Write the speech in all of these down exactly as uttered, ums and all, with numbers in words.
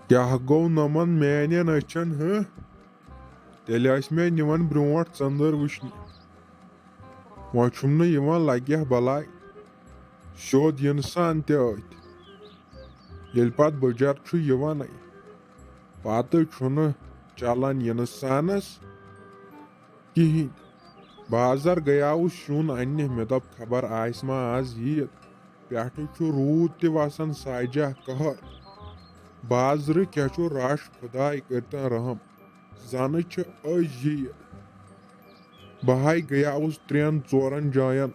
کیٛاہ گوٚو نۄمن میانٮ۪ن أچھن، ہہ؟ تیٚلہِ ٲسۍ مےٚ نِوان برونٛٹھ ژٔنٛدٕر وٕچھنہِ۔ وۄنۍ چھُم نہٕ یِوان، لگہِ ہا بلاے۔ سیوٚد اِنسان تہِ أتھۍ۔ ییٚلہِ پتہٕ بٕجر چھُ یِوانٕے، پتہٕ چھُنہٕ چلان اِنسانس کِہیٖنۍ۔ بازر گٔیاوُس سیُن اننہِ، مےٚ دوٚپ، خبر آسہِ ما آز عیٖد۔ پٮ۪ٹھٕ چھُ روٗد تہِ وسان، ساجہ قہر۔ بازرٕ کیٛاہ چھُ رش، خداے کٔرتن رحم۔ زنہٕ چھِ أزۍ عیٖد۔ بہٕ ہاے گٔیاوُس ترٛٮ۪ن ژورن جاین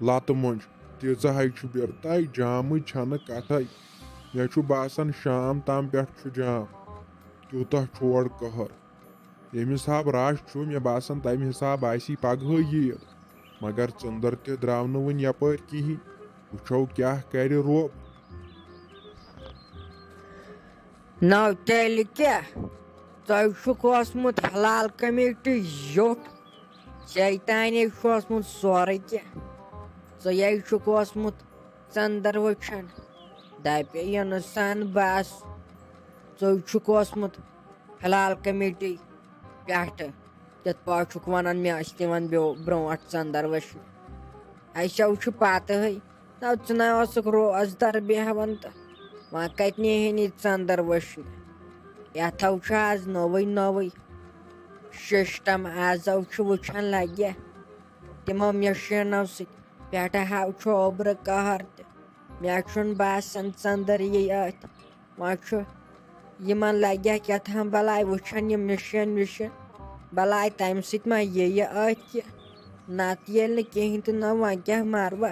لتہٕ مۄنٛجہِ، تیٖژاہ ہاے چھُ بیرٕ۔ تہٕ جامٕچ چھنہٕ کتھے۔ مےٚ چھُ باسان، شام تام پٮ۪ٹھ چھُ جام۔ تیوٗتاہ چھُ اورٕ قہر۔ ییٚمہِ حساب رش چھُ، مےٚ باسان، تمہِ حساب آسی پگہٲے عیٖد۔ مگر ژٔنٛدٕر تہِ درٛاو نہٕ وُنہِ یپٲرۍ کِہیٖنۍ۔ وٕچھو کیٛاہ کرِ رۄب۔ نو تیٚلہِ کیٛاہ؟ تۄہہِ چھُکھ اوسمُت حلال کمیٹی زیوٹھ۔ ژےٚ تانے چھُ اوسمُت سورُے کینٛہہ۔ ژےٚ چھُکھ اوسمُت ژٔنٛدٕر وٕچھان۔ دپے اِنسان بس، ژٕ چھُکھ اوسمُت حلال کمیٹی پٮ۪ٹھٕ۔ تِتھ پٲٹھۍ چھُکھ ونان، مےٚ ٲسۍ نِوان بیو-، برونٛٹھ ژٔنٛدٕر وٕچھنہِ۔ اسیو چھُ پتہٕے، نہ ژٕ نہ اوسُکھ روزدر بیہوان تہٕ وۄنۍ کتہِ نیہن یہِ ژٔنٛدٕر وٕچھنہِ؟ یتھو چھُ آز نوٚوُے نوٚوُے سسٹم، آزو چھُ وٕچھان لگہِ تِمو مِشیٖنو سۭتۍ۔ پٮ۪ٹھٕ ہاو چھُ اوٚبرٕ قہر تہِ۔ مےٚ چھُنہٕ باسان ژٔنٛدٕر یی أتھۍ۔ وۄنۍ چھُ یِمن لگہِ ہا کیٛاہ تام بلاے، وٕچھن یِم مِشیٖن وِشیٖن، بلاے تمہِ سۭتۍ ما ییہِ أتھۍ کہِ؟ نتہٕ ییٚلہِ نہٕ کِہیٖنۍ تہٕ نہ، وۄنۍ کیٛاہ مروا؟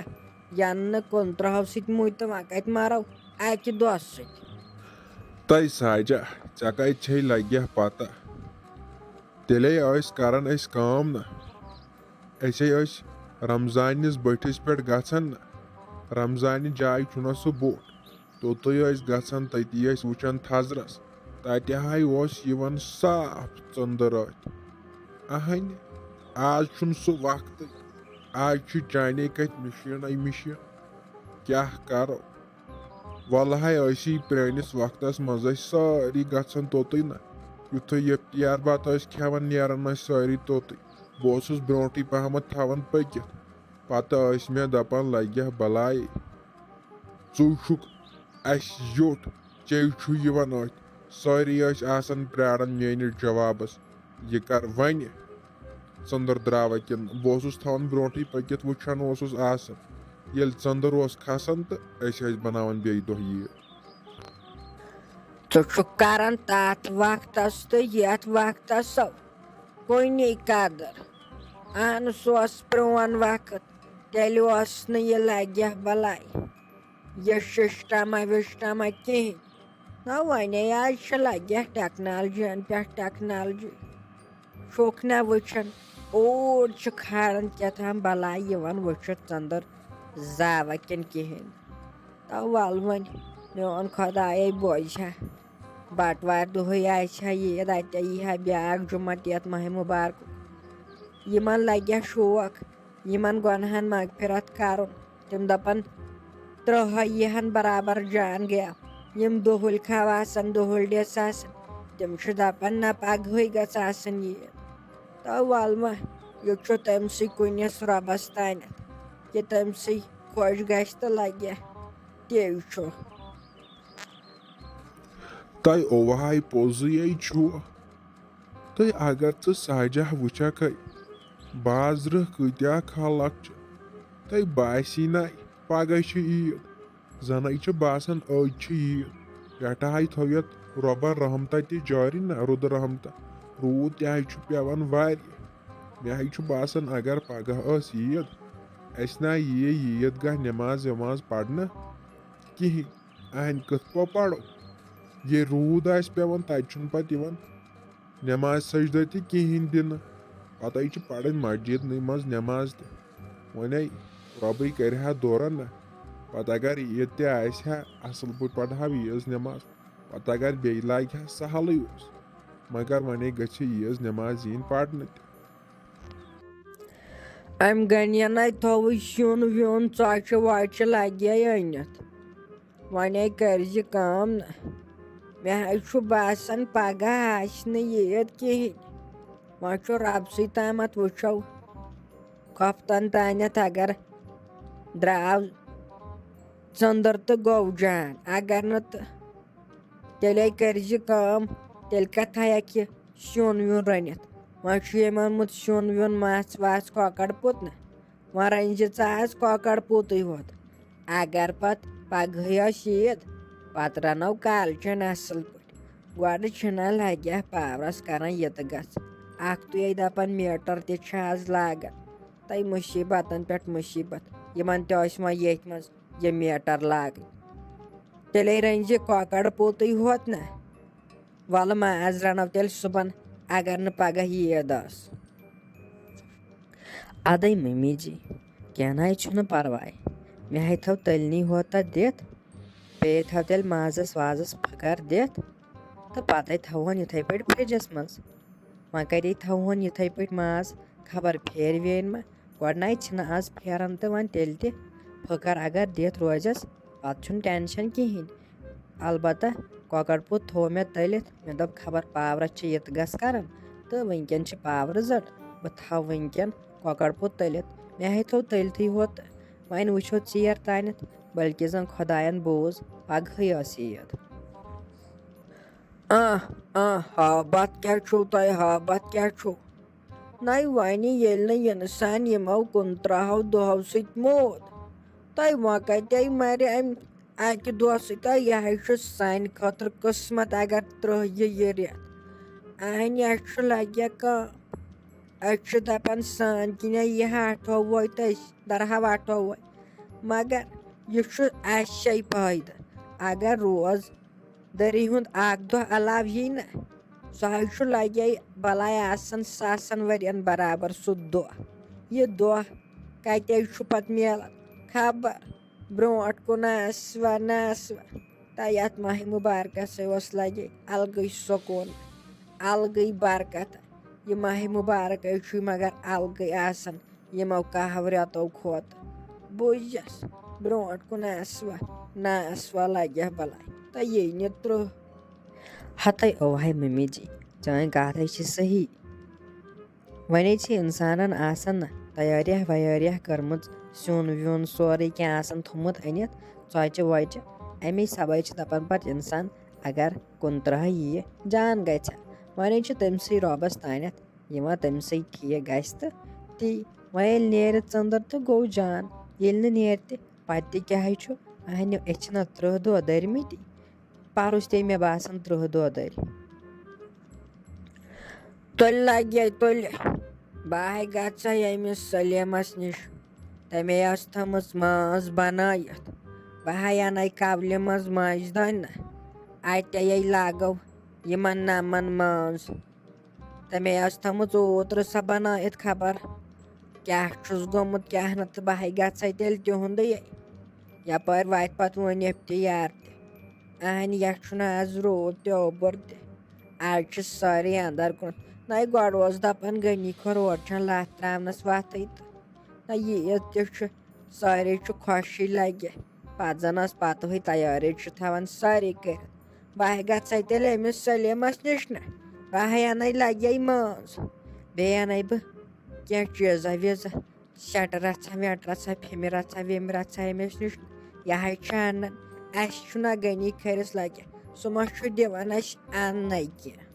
ینہٕ نہٕ کُنترٕہو سۭتۍ مُتۍ تہٕ وۄنۍ کتہِ مرو اکہِ دۄہ سۭتۍ؟ تَے ساجہ، ژےٚ کتہِ چھے لگہِ ہا پتہ؟ تیٚلے ٲسۍ کران أسۍ کٲم نہ۔ أسے ٲسۍ رمضانِس بٔٹھِس پٮ۪ٹھ گژھان نہ۔ رمضانہِ جایہِ چھُنہ سُہ بوٚڑ۔ توٚتُے ٲسۍ گژھان، تٔتی ٲسۍ وٕچھان تھزرس۔ تتہِ ہاے اوس یِوان صاف ژٔنٛدٕر أتھۍ۔ اہنہِ، آز چھُنہٕ سُہ وقتٕے۔ آز چھُ چانے کتھِ مِشیٖنٕے مِشیٖن۔ کیٛاہ کرو؟ ولہٕ ہاے، أسی پرٛٲنِس وقتس منٛز ٲسۍ سٲری گژھان توٚتُے نہ۔ یُتھُے افطار بتہٕ ٲسۍ کھٮ۪وان، نیران ٲسۍ سٲری توٚتُے۔ بہٕ اوسُس برونٛٹھٕے پہمتھ تھاوان پٔکِتھ۔ پتہٕ ٲسۍ مےٚ دپان، لگہِ ہا بلایے۔ ژٕ چھُکھ اسہِ زیوٹھ، ژے چھُ یِوان أتھۍ۔ سٲری ٲسۍ آسان پراران میٲنِس جوابس، یہِ کر وۄنہِ ژٔنٛدٕر درٛاوا کِنہٕ۔ بہٕ اوسُس تھاوان برونٛٹھٕے پٔکِتھ، وٕچھان اوسُس آسان۔ ییٚلہِ ژٔنٛدٕر اوس کھسان تہٕ أسۍ ٲسۍ بناوان بیٚیہِ دۄہ عیٖد۔ ژٕ چھُکھ کران تتھ وقتس تہٕ یتھ وقتس کُنی قدر۔ اہن، سُہ اوس پرون وقت، تیٚلہِ اوس نہٕ یہِ لگہِ ہا بلاے، یہِ سسٹما وسٹما کِہیٖنۍ۔ نہ، وۄنۍ آز چھِ لگہِ ہا ٹیکنالجین پٮ۪ٹھ ٹیکنالجی۔ چھُکھ نہ وٕچھان، اوٗرۍ چھِ کھاران کیٛاہ تام بلاے یِوان وٕچھِتھ ژٔنٛدٕر زاوا کِنہٕ کِہیٖنۍ۔ تو ول وۄنۍ، میون خۄدایے بوزِ ہا۔ بٹوارِ دۄہٕے آسہِ ہا عیٖد، اَتہِ یی ہا بیٛاکھ جُمعہ تہِ یَتھ ماہِ مُبارکُک۔ یِمن لگہِ ہا شوق یِمن گۄنہن مغفرت کرُن۔ تِم دپن، ترٛہے یِہن برابر جان گٔیا۔ یِم دُہُلۍ کھاو آسن، دُہُلۍ ڈیس آسن، تِم چھِ دپان، نہ پگہٕے گژھِ آسٕنۍ عیٖد۔ تو ول وۄنۍ، یہِ چھُ تٔمۍ سٕے کُنِس رۄبس تانٮ۪تھ، کہِ تٔمۍ سٕے خۄش گژھِ تہٕ لگہِ، تی چھُ۔ تۄہہِ اوٚوہاے پوٚزُے چھُ۔ تہٕ اگر ژٕ ساجہ وٕچھکھے، بازرٕ کۭتیاہ خلق چھِ، تۄہہِ باسی نہ پگاہ چھِ عیٖد، زَنَے چھِ باسان أزۍ چھِ عیٖد۔ پٮ۪ٹھٕ ہاے تھٲو یَتھ رۄبَن رحمتہ تہِ جٲری نہ، رُدٕ رحمتہ۔ روٗد تہِ ہاے چھُ پٮ۪وان واریاہ۔ مےٚ ہاے چھُ باسان اگر پگاہ ٲس عیٖد، اَسہِ نہ یِیے عیٖد گاہ نٮ۪ماز وٮ۪ماز پَرنہٕ کِہیٖنۍ۔ اَہَنۍ کِتھ پٲٹھۍ پَرو؟ ییٚلہِ روٗد آسہِ پٮ۪وان، تَتہِ چھُنہٕ پَتہٕ یِوان نٮ۪مازِ سجدٕ تہِ کِہیٖنۍ دِنہٕ۔ پَتَے چھِ پَرٕنۍ مسجدنٕے منٛز نٮ۪ماز تہِ۔ وۄنۍ رۄبٕے کَرِ ہا دورہ نہ۔ پَتہٕ اگر عیٖد تہِ آسہِ ہا، اَصٕل پٲٹھۍ پَرٕ ہاو عیٖذ نٮ۪ماز۔ پَتہٕ اگر بیٚیہِ لاگہِ ہا، سہلٕے اوس۔ مگر وۄنۍ گژھِ عیٖذ نٮ۪ماز یِنۍ پَرنہٕ تہِ۔ أمۍ گٔنڈِیَن ہے تھووُے سیُن ویُن، ژۄچہِ وۄچہِ لگے أنِتھ۔ وۄنۍ ہے کٔرۍ زِ کٲم نہ، مےٚ حظ چھُ باسان، پگاہ آسہِ نہٕ یہِ عیٖد کِہیٖنۍ۔ وۄنۍ چھُ رۄبسٕے تامَتھ، وٕچھو۔ خۄفتن تانٮ۪تھ اگر درٛاو ژٔنٛدٕر تہٕ گوٚو جان، اگر نہٕ تہٕ تیٚلے کٔرۍ زِ کٲم، تیٚلہِ کَتھ ہٮ۪کہِ یہِ سیُن ویُن رٔنِتھ؟ وۄنۍ چھُ ییٚمۍ اوٚنمُت سیُن ویُن، مَژھ وَژھ، کۄکَر پوٗت نہ۔ وۄنۍ رٔنۍ زِ ژٕ آز کۄکَر پوٗتٕے ہوت۔ اگر پَتہٕ پَگہٕے ٲس عیٖد، پَتہٕ رَنو کالچَن اَصٕل پٲٹھۍ۔ گۄڈٕ چھِنہ لَگہِ ہا پاورَس کَران یہِ تہٕ گژھ۔ اَکھ تُے دَپان میٖٹَر تہِ چھِ آز لاگان۔ تَے مُصیٖبتَن پٮ۪ٹھ مُصیٖبت۔ یِمَن تہِ ٲسۍ وۄنۍ ییٚتھۍ منٛز یہِ میٖٹَر لاگٕنۍ۔ تیٚلے رٔنۍ زِ کۄکَر پوٗتٕے ہوت نہ۔ وَلہٕ ماز رَنو تیٚلہِ صُبحن، اگر نہٕ پَگاہ عیٖد ٲس۔ اَدَے مٔمی جی، کینٛہہ نَے چھُنہٕ پَرواے۔ مےٚ ہے تھٲو تٔلنی ہوتہ دِتھ، بیٚیہِ تھٲو تیٚلہِ مازَس وازَس پھٕکَر دِتھ، تہٕ پَتَے تھاوہون یِتھَے پٲٹھۍ فرٛجَس منٛز۔ وۄنۍ کَرے تھاوہون یِتھَے پٲٹھۍ ماز، خبر پھیرِ ویرِ ما۔ گۄڈٕ نَے چھِنہٕ آز پھیران تہٕ وۄنۍ تیٚلہِ تہِ پھٕکَر اگر دِتھ روزٮ۪س، پَتہٕ چھُنہٕ ٹٮ۪نشَن کِہیٖنۍ۔ البتہ کۄکَر پوٗت تھوٚو مےٚ تٔلِتھ، مےٚ دوٚپ خبر پاورَس چھِ یِتہٕ گَس کَران، تہٕ وٕنکٮ۪ن چھِ پاورٕ زَٹ، بہٕ تھاوٕ وٕنکٮ۪ن کۄکَر پوٗت تٔلِتھ۔ مےٚ ہے تھوٚو تٔلۍتھٕے ہوت، وۄنۍ وٕچھو ژیر تانٮ۪تھ، بلکہِ زَن خۄدایَن بوٗز، پَگہٕے ٲس عیٖد۔ آہ، آہ، ہابتھ کیٛاہ چھُو تۄہہِ، ہابتھ کیٛاہ چھُو؟ نَے وۄنۍ ییٚلہِ نہٕ اِنسان یِمو کُنترٛہو دۄہو سۭتۍ موٗد، تۄہہِ وۄنۍ کَتہِ مَرِ اَمہِ اَکہِ دۄہ سۭتۍ؟ تۄہہِ یہِ ہے چھُ سانہِ خٲطرٕ قٕسمت اگر ترٛہ یہِ یہِ رٮ۪تھ۔ اَہَنہِ اَسہِ چھُ لَگہِ کٲم، أسۍ چھِ دَپان سٲنۍ کِنۍ یہِ ہاٹھو وۄنۍ تہٕ أسۍ دَرہا واٹھو وۄنۍ۔ مگر یہِ چھُ اَسہِ فٲیدٕ۔ اگر روز دٔری ہُنٛد اَکھ دۄہ علاوٕ یی نہ، سُہ حظ چھُ لَگے بَلاے آسان ساسَن ؤرِین برابر سُہ دۄہ۔ یہِ دۄہ کَتہِ چھُ پَتہٕ میلان؟ خبر برونٛٹھ کُن آسوا نہ آسوا۔ تہٕ یَتھ ماہِ مُبارکَسٕے اوس لَگے الگٕے سکوٗن، الگٕے برکت۔ یہِ ماہِ مُبارکَے چھُ مگر الگٕے آسان یِمو کاہو رٮ۪تو کھۄتہٕ۔ بوٗزِس، برونٛٹھ کُن آسوا نہ آسوا لَگہِ ہا بَلاے۔ تہٕ یی نہٕ ترٛہ۔ ہَتَے اوہَے مٔمی جی، چٲنۍ کَتھ ہے چھِ صحیح۔ وۄنۍ چھِ اِنسانَن آسان نہ تیٲریہ ویٲریہ کٔرمٕژ، سیُن ویُن سورُے کینٛہہ آسان تھوٚمُت أنِتھ، ژۄچہِ وۄچہِ۔ اَمے سبہٕ چھِ دَپان پَتہٕ اِنسان اگر کُنترٛہہ یِیہِ جان گژھِ۔ وۄنۍ چھُ تٔمۍ سٕے رۄبَس تانٮ۪تھ یِوان تٔمۍ سٕے ٹھیٖک گژھِ تہٕ تی۔ وۄنۍ ییٚلہِ نیرِ ژٔنٛدٕر تہٕ گوٚو جان، ییٚلہِ نہٕ نیرِ تہِ پَتہٕ تہِ کیٛاہ چھُ؟ اَہنہِ، أسۍ چھِنہ ترٛہ دۄہ دٔرمٕتۍ، پَرُس تہِ مےٚ باسان ترٛہ دۄہ دٔرۍ۔ تُلہِ لَگہِ، تُلہِ۔ بہٕ ہے گژھٕ ہا ییٚمِس سلیمَس نِش۔ تٔمۍ ٲس تھٲمٕژ مٲنٛز بَنٲیِتھ۔ بہٕ ہے اَنَے کَولہِ منٛز مٲنٛزِ دانہِ نہ۔ اَتے لاگو یِمَن نَمَن مٲنٛز۔ تٔمۍ ٲس تھٲمٕژ اوترٕ سۄ بَنٲیِتھ خبر کیٛاہ چھُس گوٚمُت، کیٛاہ نہٕ، تہٕ بہٕ ہے گژھٕ ہا تیٚلہِ تِہُنٛدُے۔ یَپٲرۍ واتہِ پَتہٕ وۄنۍ اِفتِیار تہِ۔ اَہنہِ، یَتھ چھُنہٕ آز روٗد تہِ اوٚبُر تہِ۔ آز چھِ سٲری اَندَر کُن۔ نَے گۄڈٕ اوس دَپان غنی کھۄر اورٕ چھَنہٕ لَتھ ترٛاونَس وَتھٕے تہٕ نہ یہِ عیٖد تہِ چھُ۔ سٲری چھِ خۄشی لَگہِ۔ پَتہٕ زَن ٲس پَتہٕے تیٲری چھِ تھاوان سٲری کٔرِتھ۔ بہٕ ہے گژھٕ تیٚلہِ أمِس سلیمَس نِش نہ۔ بہٕ ہے اَنَے لَگے مٲنٛز۔ بیٚیہِ اَنَے بہٕ کینٛہہ چیٖزا ویٖزا، سٮ۪ٹہٕ رَژھا وٮ۪ٹہٕ رَژھا، پھِمہِ رَژھا ویٚمہِ رَژھا أمِس نِش۔ یہِ ہے چھِ اَنان۔ اَسہِ چھُنہ غنی کھٔرِس لَگہِ۔ سُہ ما چھُ دِوان اَسہِ اَننَے کینٛہہ۔